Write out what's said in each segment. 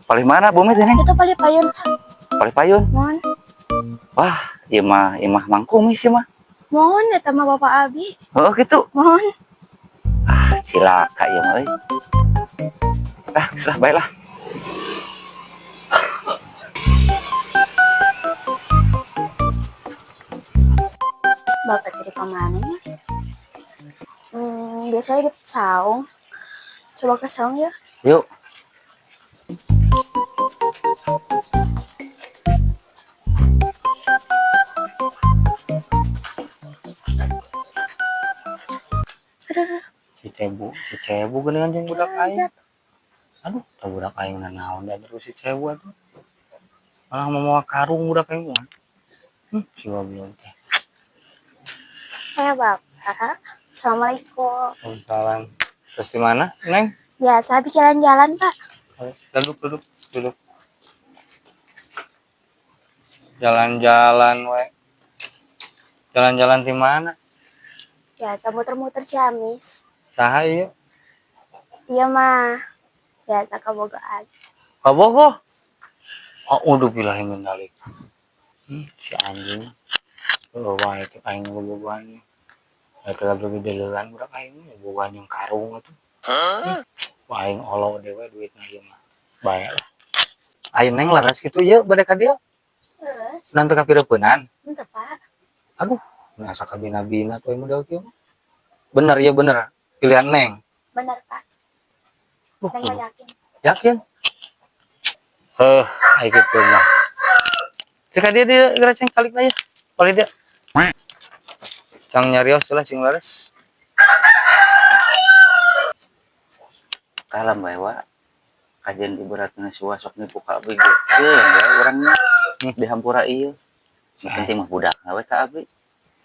Palih mana bumi teh, Neng? Itu palih payun. Palih payun. Muhun. Wah, ieu mah imah Mang Kumis ieu mah. Muhun, eta mah bapak abi. Heeh, gitu. Muhun. Ah, cilaka ieu mah euy. Ah, geus lah, baiklah. Bapak tadi ke mana ya? Biasanya di saung. Coba ke saung ya. Yuk. Aduh. Si Cebu geuningan jeung budak aing. Jatuh. Aduh, tah budak aing nanaon da terus si Cebu atuh. Malah mamawa karung budak aing mah. Si goblok teh. Eh, Bapak. Assalamualaikum. Waalaikumsalam. Terus di mana, Neng? Biasa habis jalan-jalan, Pak. Duduk, duduk, duduk. Jalan-jalan we. Jalan-jalan di mana? Biasa muter-muter Ciamis. Saha ieu? Iya mah. Biasa kabogohan. Kabogoh? Oh, udah bilahi min dzalik. Si anjing. Oh, wae cek aing bobogohan. Eta lagi deleuan budak aing mah bobogohan jeung karung atuh. Wah, aing olo deui we duitna ieu mah. Bae lah. Aing Neng laras kitu ieu bade ka dieu. Terus, Nanti kapireupeunnan. Henteu, Pak. Aduh, asa kabina-bina tuh model kieu mah. Bener ya, bener. Pilihan Neng. Bener, Pak. Neng mah yakin. Yakin? Heh, ai kitu mah. Cek dia dia geura ceng kalik ya. Boleh dia. Cang nyarios lah sing laras. Kalem bae wa. Kajian ibaratna si Wa sok nipu ka abi ge. Keun we urangnya dihampura ieu. Nu penting mah budak we ka abi.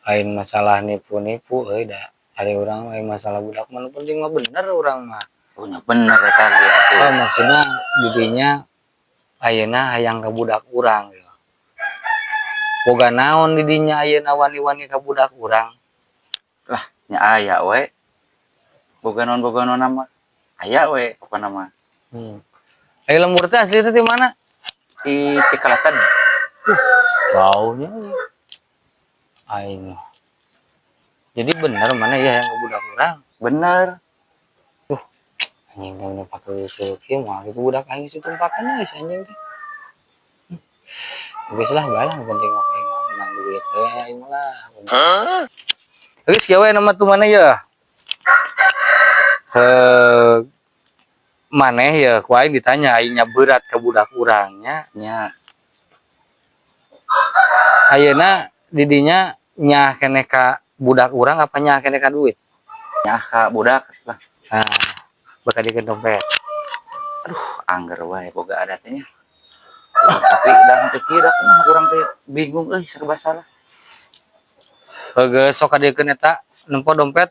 Lain masalah nipu-nipu euy da. Ari urang lain masalah budak mah, nu penting mah bener urang mah. Oh, nya bener eta ge atuh. Oh, maksudnya didinya ayeuna hayang ka budak urang gitu. Boga naon didinya ayeuna wani-wani ka budak urang? Lah, nya aya we. Boga naon mah. Aya we pokona mah. Aya lembur teh asli teh di mana? Di Cikalatan. Jauhnya. Aing. Jadi bener mana ya yang ke budak urang? Bener. Anjing teh nu pake kieu moal kitu budak aing si tumpakan euy si anjing teh. Geus lah bae lah, nu penting mah aing mah menang duit we aing mah lah. Geus kieu we nama tuh mana ya? Heh, maneh ya ku aing ditanya aingnya berat ke budak urangnya. Nya. Ayeuna didinya nyah keneh ka budak urang apa nyah keneh ka duit? Nyah ka budak lah. Nah, bakal dikeun dompet. Aduh, angger wae boga adatnya. Tapi udah teu kieu da kumaha urang teh bingung euy, serba salah. Geus sok kadiekeun eta nempo dompet.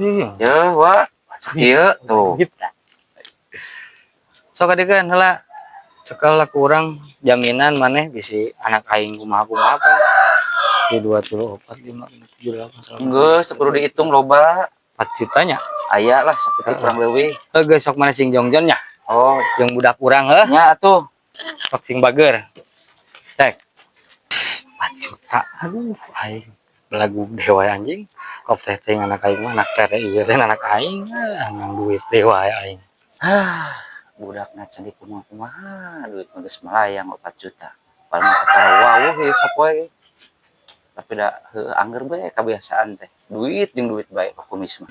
Iya. Ya, wa. Sakieu tuh. Sok kadiekeun heula. Cekel lah ku urang jaminan maneh bisi anak aing kumaha-kumaha apa. 2, 3, 4, 5, 6, 7, 8, 9. Geus kudu dihitung loba. 4 jutanya. Aya lah sakitu kurang leuwih. Heuh, geus sok maneh sing jongjon nya. Oh, jeung budak urang heuh. Nya atuh. Sok sing bager. Tek. 4 juta. Aduh, aing belagu dewa anjing. Kop teh teh anak aing mah anak tere ieu teh anak aing ah, nang duit dewa aing. Ah, budakna can kumaha-kumaha duit mah geus melayang 4 juta. Paling kakara wawuh ieu sapoe. Tapi da heuh angger bae kebiasaan teh. Duit jeung duit bae kumis mah.